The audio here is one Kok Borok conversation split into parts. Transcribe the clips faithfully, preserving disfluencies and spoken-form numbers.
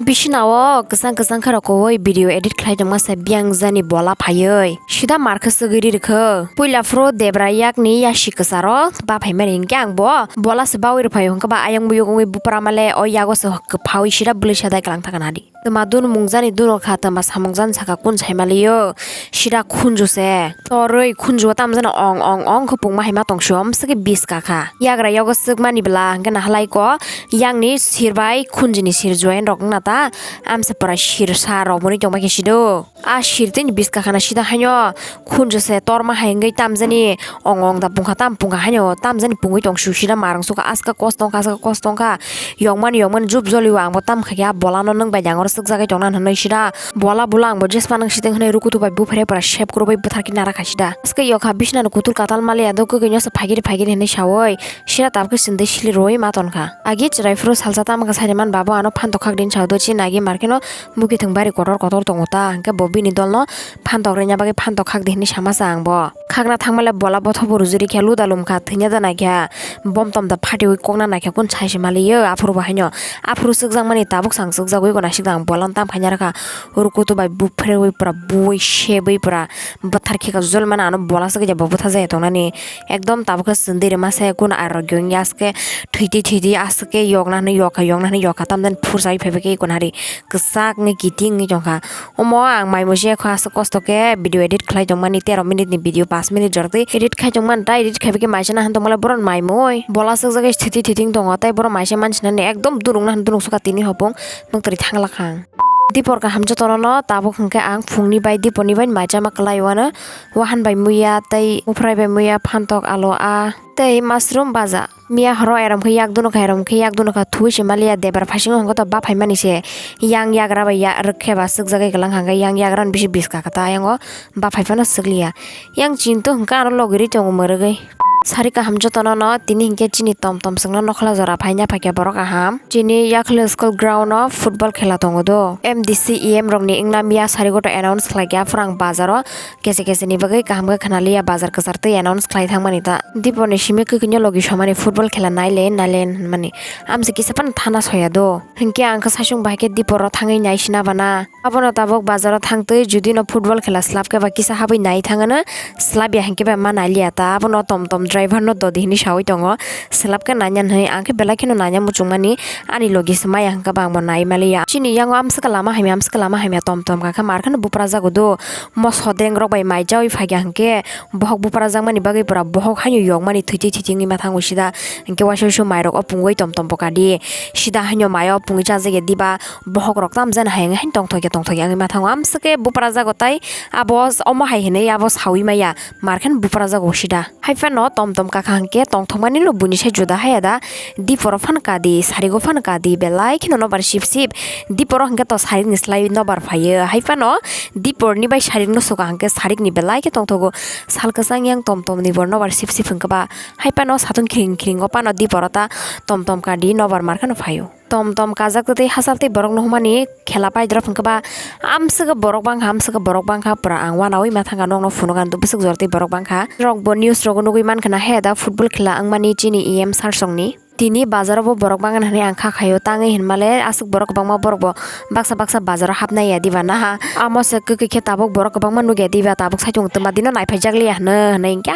Bisina o kwchang kwchang khe rokowoi video edit khlai tongma se biyang jani bola phaiwi sida mar khe swgwi ri rwkhe. Puila phuru debra yakni yasi kwcharo ba phaimani hinkhe ang bo bola se baui rwphai hwnkhe ba ayang buyung wngwi bupra male o yago se kwphaui sida bwlwi sadai kwlang thangna di. Twma dun mungjani dun kha, twma samung jani saka kun sai maliyo. Sida khunju se. Torwi khunju o tamjani ong ong ong khe pungma hai ma tong sio, amswkhe bis kakha. Yagra yogo swkmani bwla hwnkhe nahalai ko. Yangni sir bai khunjini sir join rok wngna ta. Amsa pora sir sa rok muni tongma khe sido. A sir tini bis kakha na sida haino. Khunju se torma hai wngwi tamjani ong ong da pungkha tam pungkha haino tamjani pungwi tong su sida marung suka aska kos tongkha aska kos tongkha yongmani yongmani jup joliwa ang bo tam kha khe a bola no nwng bai jang oro swkjagwi tongna hinwi sida bola bula ang bo jespa nang siteng hinwi rukutu bai buphere pora sep kwrwbai bwthar khe nara kha sida aska yokha bisna no kutul katal maliya do kwkwi no se phagiri phagiri hinwi sawi sida tabukhe sindwi sili rwi ma tonkha agi chwrai phuru salsa tamo khe saiman babo ano phantok khak din sao do chini agi markheno. Bukithwng bari kotor kotor tongo ta, hwnkhe bo bini dolno phantok rwna bagwi phantok khak di hinwi sama sa ang bo. Khakna thangmale bola bothop bo rujui rikha, luda lumkha, thwina da naikha, bom tom da phatiwi kokna naikha, kun sai se maliyo aphuru bo haino. Aphuru swkjakmani tabuk sang swkjagwi gwnasik da ang bolano tam khaina rwkha. Rukutu bai buphrengwi pura buwi sebwi pura bwthar khika jol mano ano bola swkjakya bo bwtha jaya tongnani. Ekdom tabuk khe chwndwi rwma se kun arogyo wngya aske thwitwi thwitwi aske yokna hwnwi yokha yokna hwnwi yokha tamjani phursa phaibai khe kunari. Kwchak wngwi kiting wngwi tongkha. Omo ang mai muiya kho aswk kosto khe video edit khlai tongmani tero minute ni video paanch minute jortwi edit khai tongmani ta edit khaibai khe maisa nahani tongmani borok mai mui bola swkjagwi thiti thiting tongo tei borok maisa mansinani ekdom dunukna hwnwi dunuk sukha tini hopung nukthari thanglakhang. Dipor kaham jotono no tabuk hwnkhe ang phungni bai diporni bai maisa ma kwlai wano wahan bai muiya tei muphrai bai muiya phantok alo a tei mushroom baja. Miya horo erom khe yak duno kha, erom khe yak duno kha, thuwi se maliya, debar phaising hwnkhe to baphaimani se. Yang yagra bai ya rwkhe ba swkjagwi kwlang hwnkhe yang yagra ni bisi biska khe ta ayang o baphai phano swkliya. Yang chinto hwnkhe aro logiri tongo mwrwgwi. Sari kaham jotono no tini hwnkhe chini tom tom swngno nokhola jora phaina phaikha borok kaham. Chini yakhwlwi school ground o football khela tongo do. M D C E M rokni wngna miya sari goto announce khlaikha, aphuru ang bazaro Kese kese ni bagwi kaham khe khwnaliya bazar kwchar twi announce khlai thangmani ta. Dipor ni simi kwkwi no logi somani football khela naile naile hinmani. Amse kisa phano thana soya do. Hinkhe ang khe saichung bahai khe Dipor o thangwi naisina bana. Abono tabuk bazar o thangtwi judi no football khela slap khe ba kisa habwi nai thangano slap ya hinkhe ba ma nailiya ta. Abono tom tom driver no dodi hinwi sawi tongo. Slap khe nanya hinwi ang khe belai kheno nanya muchungmani. Ani logi se maya hwnkhe ba ang bo nai maliya. Chini yango amswkhe lama hamya, amswkhe lama hamya tom tom kha khe mar kheno buprajago do. Moso deng rok bai mai jaui phaikha hwnkhe bohok buprajakmani bagwi pura bohok haino yokmani thwitwi thwitwi wngwi ma thango sida. Hwnkhe waisa waisa mai rok o pungwi tom tom bo kadi. Sida haino mai o pungwi chajakya diba bohok rok tamjani hai wngwi haino tongthokya tongthokya wngwi ma thango. Amswkhe buprajago tai abo omo hai hinwi abo saui maya mar kheno buprajago sida. Hai phano tom tom kakha hwnkhe tongthokmani no buini sai juda haya da. Dipor o phano kadi, sarigo phano kadi, belai kheno nobar sip sip. Dipor o hwnkhe to sarikni slai nobar phaio. Hai phano dipor ni bai sarik no suka hwnkhe sarikni belai khe tongthogo. Sal kwchang yang tom tom ni bo nobar sip sip hwnkhe ba. Hai phano satung khiring khiring o phano dipor o ta tom tom kadi nobar mar kheno phaio. Tom tom kajak tei hachal tei borok nukmani khela paidrop hwnkhe ba amswkhe borok bangkha, amswkhe borok bangkha, pura ang uanaui ma thangkha, nokno phunukha, bwswk jora tei borok bangkha. Norok bo news rogo nugui mankha na he da football khela wngmani chini E M Sarsongni. Tini bazaro bo borok bangkha hinwi ang kha khaio, tangwi hinmale aswk borok kwbangma borok bo baksa baksa bazaro hapnai ya diba naha. Amo se kwkwi khe tabuk borok kwbangma nukya diba, tabuk saichung twma dino naiphaijak liya hwno hinwi hwnkhe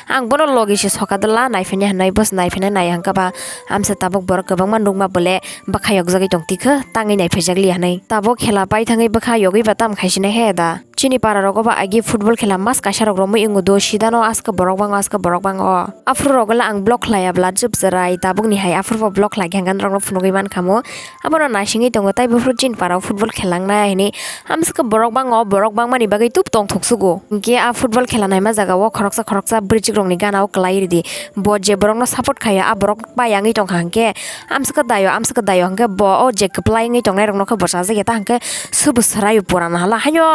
ang bono logi se soka dwla naiphaina hinwi, boso naiphaina naiya hwnkhe ba amsa tabuk borok kwbangma nukma bole. Bwkha yokjagwi tong tikha, tangwi naiphaijakliya hinwi. Tabuk khela paithangwi bwkha yogwi ba tam khaisinai he da. Chini para rogo ba agi football khela mas kaisa rok romwi wngo do, sidano aska borok bango, aska borok bango. Aphuru rogo le ang block khlaiya bla jwp jwrai, tabukni hai aphuru bo block khlaikha hwnkhe norokno phunugwi mankha mo. Abono naisingwi tongo, tei buphuru chini para o football khela wngnai hinwi. Amswkhe borok bango, borok bangmani bagwi tub tongthok sugo. Hinkhe a football khela naima jaga o khoroksa khoroksa bwrwichwk rokni gana o kwlai ridi. Bo je borokno support khaio, a borok bai wngwi tongkha hinkhe, amswkhe daio, amswkhe daio hinkhe bo o je kwplai wngwi tongnai rokno khe bo chajakya ta hinkhe subu swraio pura nahala haino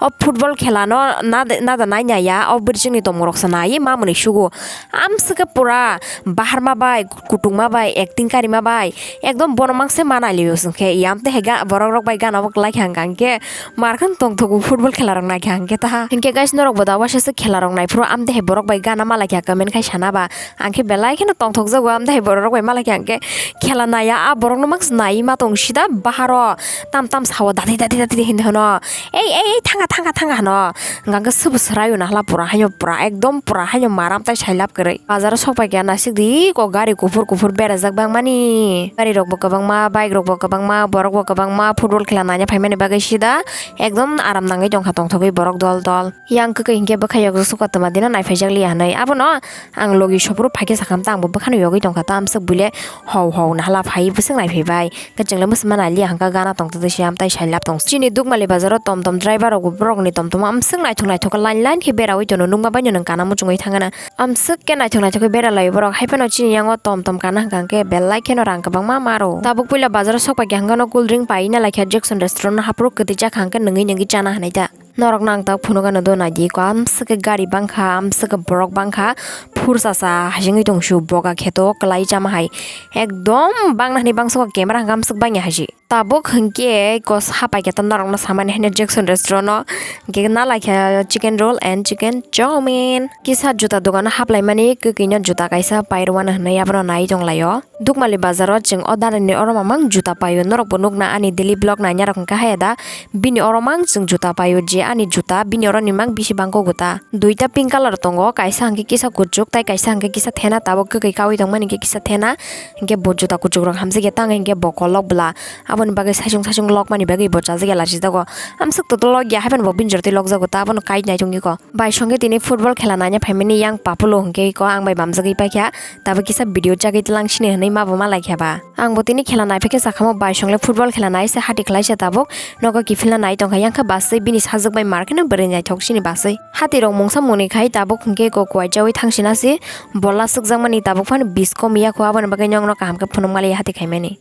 o Football khela no nada nai nai ya, o bwrwi chwngni tongmung rok se nai ma mwnwi sugo. Amswk khe pura baharma bai, kutungma bai, acting karima bai, ekdom bono mangse ma nai liyo chwng khe. Yam te hai ga borok rok bai gana bo kwlai kha hwnkha hwnkhe mar khe tongthogo football khela rok nai kha hwnkhe ta. Hwnkhe guys, norok bo da waisa se khela rok nai phuru am te hai borok bai gana ma lai kha, comment khai sana ba. Ang khe belai kheno tongthok jago, amtwi hai borok rok bai malai khe ang khe khela naiya, a borok no mangsa nai ma tong sida bahar o tam tam sao dati dati dati hinwi hwno, "Ei, ei, ei, thanga, thanga, thanga," hwno. Hwnkha khe sobo swrai o nahla pura haino pura ekdom pura haino maram tai sailap kwrwi. Bazar o sok pai khe naisik di ko gari kuphur kuphur berajak bangmani. Gari rok bo kwbangma, bike rok bo kwbangma, borok bo kwbangma, football khela naina phaimani bagwi sida ekdom aram nangwi tongkha tongthogwi borok dol dol. Yang kwkwi hinkhe bwkha yok suka twma dino naiphaijakliya hinwi. Abono ang logi sophuru phaikhe sakha, amtwi angbo bwkhano yogwi tongkha, ta amswk buile hau hau nahala phaiwi bwswk naiphaibai. Khe chwngno bwswk ma nailiya hwnkha, gana tongtwtwi se amtwi sailap tong. Chini Dukmali bazaro tom tom driver rokbo borokni tom tomo amswk naithok naithok khe line line khe beraui tono, nukma baino nwng kana muchungwi thangana. Amswk khe naithok naithok khe beralaio borok, haiphano chini yango tom tom kana hwnkha hwnkhe belai kheno rang kwbangma maro. Tabuk puila bazaro sok paikha hwnkhe no cool drink paina laikha, Jackson restaurant no haphuru kwtwi chakha hwnkhe nwngwi nwngwi chana hinwi ta. Norok nang tak phunukgano do naidi ko, amswk khe gari bangkha, amswk khe borok bangkha, phursa sa hajingwi tongsu boga kheto kwlai chama hai, ekdom bangna hwnwi bangsugo camera hwnkhe amswk bangya haisi. Tabuk hwnkhe ko sapai khe ta norokno samani haino Jackson restaurant o hwnkhe nalaikha chicken roll and chicken chowmin. Kisa juta dogano haplaimani kwkwi no juta kaisa pairwano hwnwi abono nai tonglaio. Dukmali bazaro chwng o darani oro mamang juta paio, norokbo nukna ani daily vlog nainarok hwnkha haya da, bini oro mang chwng juta paio, je ani juta bini oroni mang bisi bangkok ta. Duita pink colour tongo, kaisa hwnkhe kisa kuchuk tai kaisa hwnkhe kisa thena, tabuk kwkwi kaui tongmani hwnkhe kisa thena, hwnkhe bo juta kuchukrok hamjakya tang hwnkhe bo kolok bwla, aboni bagwi saichung saichung lokmani bagwi bo chajakya lachijago. Amswk totolokya haiphano bo bini jortwi lokjago ta, abono kait nai tongwi ko. Bai songkhe tini football khela naina phaimani yang papulo hwnkhe ko ang bai bamjagwi paikha, tabuk kisa video chagwi tlang sini hwnwi ma bo ma laikha ba. Ang bo tini khela naiphikhe sakhamo bai songle football khela naise hati khlaisa tabuk nogo kiphilna nai tongkha, yang khe baswi bini sajwk bai mar kheno bwrwi naithok sini baswi. Hati rok mungsa mungni khai tabuk hwnkhe ko kuai chaui thang sina si bola swkjakmani tabuk phano bis kom ya kho, aboni bagwi nokno kaham khe phunuk mali hati khaimani.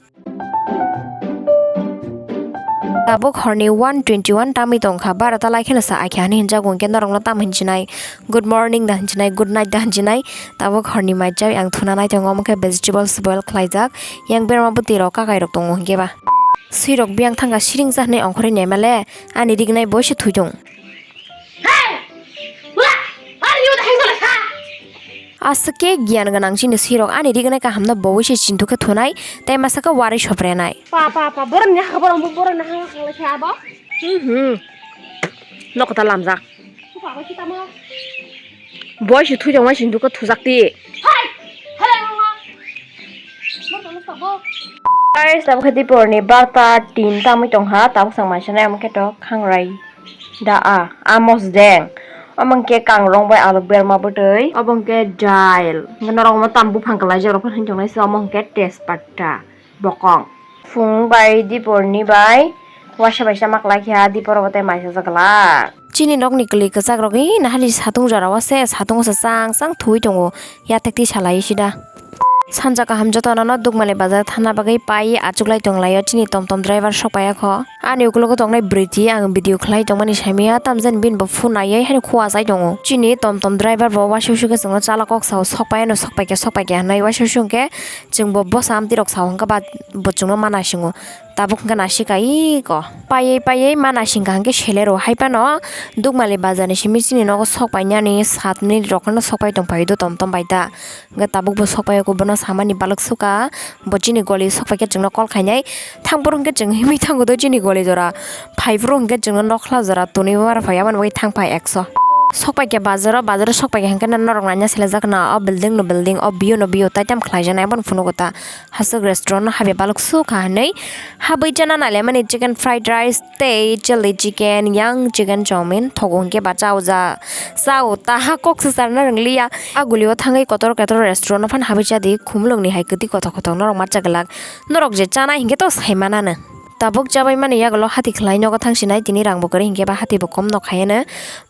Tabuk horni one twenty one tamwi tongkha, barota lai kheno sa aikha hinwi hinjago, hwnkhe norokno tamo hinchinai, good morning da hinchinai, good night da hinchinai. Tabuk horni mai chai ang thuna nai tongo, omo khe vegetables boil khlaijak, yang berma bwtwi rok kakai rok tongo hwnkhe ba. Swi rok biyang thangkha siring sa hinwi ongkhorwi naima le, ani rignai bo se thwi tong. Aswk khe giyan gwnang chini sirok, ani rignai kahamno bowui se chinthok khe thunai tei masa khe warwi soprenai. Pa, pa, pa, borok ni ha, borok, borok ni ha, ha, ha, ha, bo. Mhm. Nok ta lamjak. Boi se thujak ma chinthok khe thujak ti. Hai! Hai, mama. Borok ni sabo. Guys, tabuk khe dipor ni barta tin tamwi tongkha, tabuk chwng mai sanai omo khe to khangrai. Da a, a mosdeng. Omo hwnkhe kangrong bai alok berma bwtwi. Obo hwnkhe dail. Hwnkhe norok omo tamo buphang kwlaijak rok phano hinwi tongnai se, omo hwnkhe tejpatta bokong. Phung bai diporni bai waisa bai sama kwlai kha, dipor obo tei mai sajak glak. Chini nokni kwlwi kwchak rok ino hali satung jora o se, satung o se chang chang thuwi tongo, yathek twi salai sida. Sanja kaham jotono no Dukmali bazar thana bagwi pai achuk lai tong lai o, chini tom tom driver sok pai ya kho. Ani ukulogo tongnai bwrwi twi ang video khlai tongmani saimaya, tamjani bini bo phone naiwi haino khua achai tongo. Chini tom tom driver bo waisa waisa khe chwngno chala kok sao, sok pai ano, sok pai khe, sok pai khe hinwi waisa waisa hwnkhe chwngbo bwsa amtwi rok sao hwnkhe ba bo chwngno ma naisingo. Tabuk hwnkhe naisika iko. Paiwi paiwi ma naisingkha hwnkhe selero hai phano Dukmali bazarni simi chini nogo sok painani saat minute rok phano sok pai tong phai do tom tom bai ta. Hwnkhe tabuk bo sok pai o, bono samani balwk suka, bo chini goli sok pai khe chwngno call khainai. Thang phuru hwnkhe chwng himwi thango do chini goli jora, phai phuru hwnkhe chwngno nokhla jora tonwi mara phai, aboni bagwi thang phai ekso. Sok pai khe bazaro, bazaro sok pai khe hwnkhe norok naina selejak na o building no building, o view no view, tai tam khlai jaknai abono phunugo ta. Haswk restaurant no habya balwk sukha hinwi habwi chana nailaimani chicken fried rice tei chilli chicken, yang chicken chowmin thogo hwnkhe ba chao ja, chao ta ha kok se charwna rwngliya. A gulio thangwi kotor kotor restaurant no phano habwi chadi, khumulwngni hai kwtwi kothok kothok norok ma cha glak, norok je chanai hinkhe to sai mananw. Tabuk chabai mani yagulo hati khlai nogo thang sinai, tini rang bo kwrwi hinkhe ba hati bo kom nok hai ano,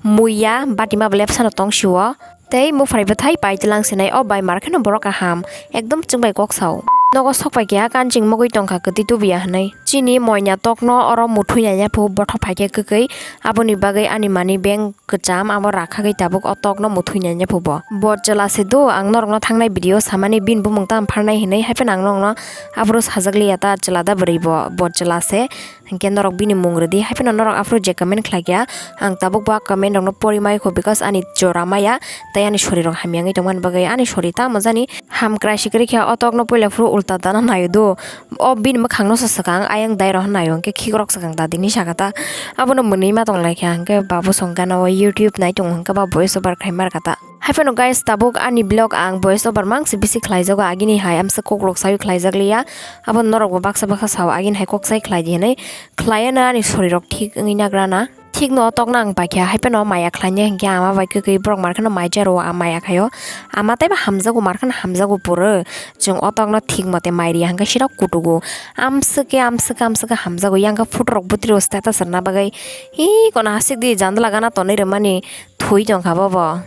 muiya batima bo lepsano tong sio. Tei mupharai bwthai pai tlang sinai, o bai mar kheno borok kaham, ekdom chwng bai kok sao. Nogo sok pai kha, kanching mogwi tongkha kwtwi tubuya hwnwi. Chini moina tokno oro muthui nai yaphu bothop hai khe kwkwi, aboni bagwi ani money bank kwcham abo rakhagwi tabuk o tokno muthui nai yaphu bo. Bo chwla se do, ang norokno thangnai video samani bini bumung tamo pharnai hwnwi, hai phano ang norokno aphuru sajak liya ta, chwla da bwrwi bo, bo chwla se. Hinkhe norok bini mung rwdi, hai phano norok aphuru je comment khlai kha, ang tabuk bo comment rokno pori mai kho, because ani jora maya tei ani sori rok hamya wngwi tongmani bagwi ani sori tamo jani ham kwrai se kwrwi kha, o tokno puila phuru ulta dana naio do, o bini mwkhangno se swkang ayang dai rok naio, hinkhe khikrok swkang dadini saka ta, abono mwnwi ma tong lai kha, hinkhe babu song gana o YouTube nai tongo, hinkhe ba voice over khai mar kha ta. Hai phano guys, tabuk ani vlog ang voice over mang se bisi khlai jago, agini hai amsa kok rok sawi khlai jak liya. Abo norok bo baksa baksa sao, agini hai kok sai khlai di hinwi khlai ano ani sori rok thik wngwi nagra na. Thik no o tok no ang pai kha, hai phano maya khlai ni hinkhe ama bai kwkwi borok mar kheno mai jaro, a maya khaio. Ama tei ba hamjago, mar kheno hamjago puro. Chwng o tok no thik mote mai riya hinkhe sira kutugo. Amswk khe, amswk khe, amswk khe hamjago. Yang khe photo rok bwtwi rw status rwna bagwi. Hi kono hasik di jandala gana tonwi rwmani thwi tong kha bo bo.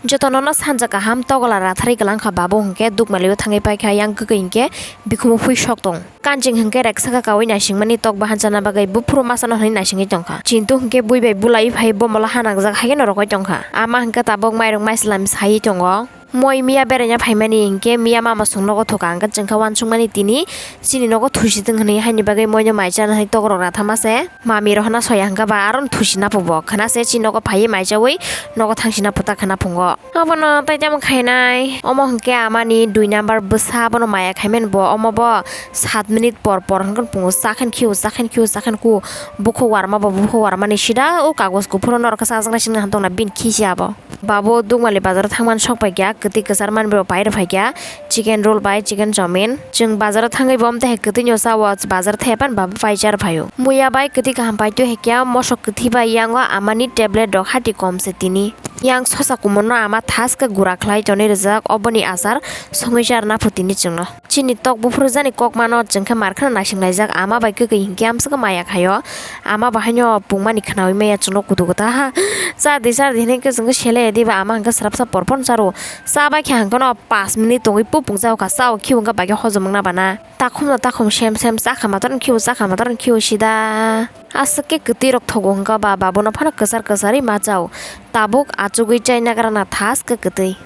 Jotono no sanja kaham togola ratharwi kwlang kha babu hinkhe dukmali o thangwi paikha yang kwkwi hinkhe bikhumu phui sok tong. Kanching hinkhe rek saka kawi naisingmani tok bahan chana bagwi buphuru masa no hinwi naisingwi tongkha. Chintu hinkhe bui bai bulai phai bomola hanangjak haino rokoi tongkha. Ama hinkhe tabuk mairung maisalam sai tongo. Moi miya beraina phaimani hinkhe miya mama song nogo thoka hinkhe chwngkha uansukmani tini chini nogo thusi tong hinwi haini bagwi moino mai chana hai tokrok rathama se. Mami rohorna soya hwnkha ba, aro thusi na phubo. Khwna se chini nogo phaiwi maichawi nogo thangsi na phuta khwna phungo. Abono tai tamo khainai. Omo hwnkhe amani dui number bwsa, abono maya khaimani bo. Omo bo sat minute por por hwnkhe phungo, chakhen khiu, chakhen khiu, chakhen khu. Bukhuk warma bo, bukhuk warmani sida o kagos kuphuro norok khe chajaknai sini hantokna bini khisi abo. Babo Dukmali bazaro thangmani sok paikha, kwtwi kwchar manwi bo pai rw phaikha, chicken roll bai chicken chowmin. Chwng bazaro thangwi bo amtwi hai kwtwino chao, bazar thaiphano babo pai cha rw phaio. Muya bai kwtwi kaham paitwi hai khe mosok kwthwi bai yango amani tablet rok hati kom se tini. Yang sosa kumunno ama thaskhe gura khlai tonwi rijak, oboni achar songwi cha rwna pho tini chwngno. Chini tok buphuru jani kok mano chwng khe mar kheno naising laijak, ama bai kwkwi hinkhe amswkhe maya khaio. Ama bo haino pungmani khwnaui maya chwngno kutu kuta ha. Cha di, cha di hinwi khe chwng khe sele diba, ama hinkhe swrapsa por por charo. Cha bai khe hinkhe no panch minute tongwi pupung chao kha, chao khiui hinkhe bai khe hojom wngna bana. Takhum no takhum sem sem cha kha motor khiui, cha kha motor khiui sida. Aswk khe kwtwi rok thogo hinkhe ba, babono phano kwchar kwcharwi ma chao. Tabuk achugwi chaina grana thaskhe kwtwi.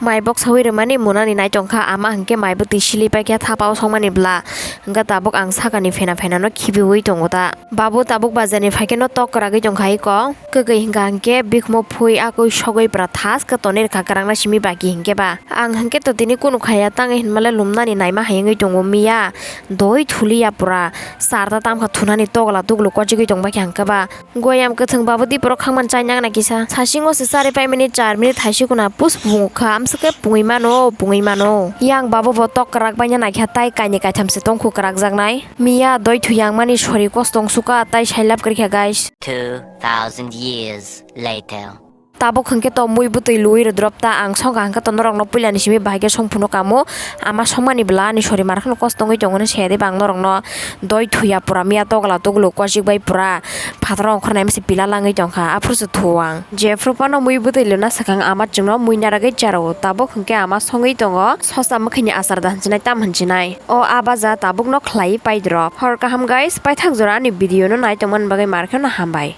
Mai boksaui rwmani munani naitongkha, ama hinkhe mai bwtwi sili paikha thapao songmani bwla. Hinkhe tabuk ang sakani phena phenano khibiui tongo ta. Babu tabuk bazarni phaikhe no tok kwragwi tongkha iko. Kwkwi hinkha hinkhe bikhumo phui akoi sogwi pura thaskhe tonwi rwkha kwrangna simi baki hinkhe ba. Ang hinkhe to tini kunu khaya tangwi hinmale lumnani naima hai wngwi tongo miya. Doi thuliya pura. Sarta tamkha thunani togla tuglu kochigwi tongbaikha hinkhe ba. Goyam kwthwng babo di borok khangmani chai nang na kisa. Sasingo se chari paimani char minute thaisi kuna pus pungo kha, amswkhe pungwi mano, pungwi mano. Yang babo bo tok kwrak baina naikha tai kainwi kaitham se tongkhu kwrakjaknai. Miya doi thuyangmani sori kosto wngsuka tai sailab kwrwikha guys. Two thousand years later. Tabuk hwnkhe to mui bwtwi lui rwdrop ta, ang songkha hwnkhe to norokno puilani simi bahai khe songphunu kamo. Ama songmani bwla ani sori mar kheno kosto wngwi tongo hwnwi saya diba ang norokno. Doi thuya pura miya togla toglo kwchik bai pura phataro ongkhornai misi pila langwi tongkha, aphuru se thuo ang. Jephru phano mui bwtwi luna swkang ama chwngno mui naragwi charo, tabuk hwnkhe ama songwi tongo sosa mwkhwini achar da hwnsinai tam hwnsinai. O a baja tabukno khlaiwi paidrop. Hor kaham guys, paithak jora ani video no nai tongmani bagwi mar kheno hambai.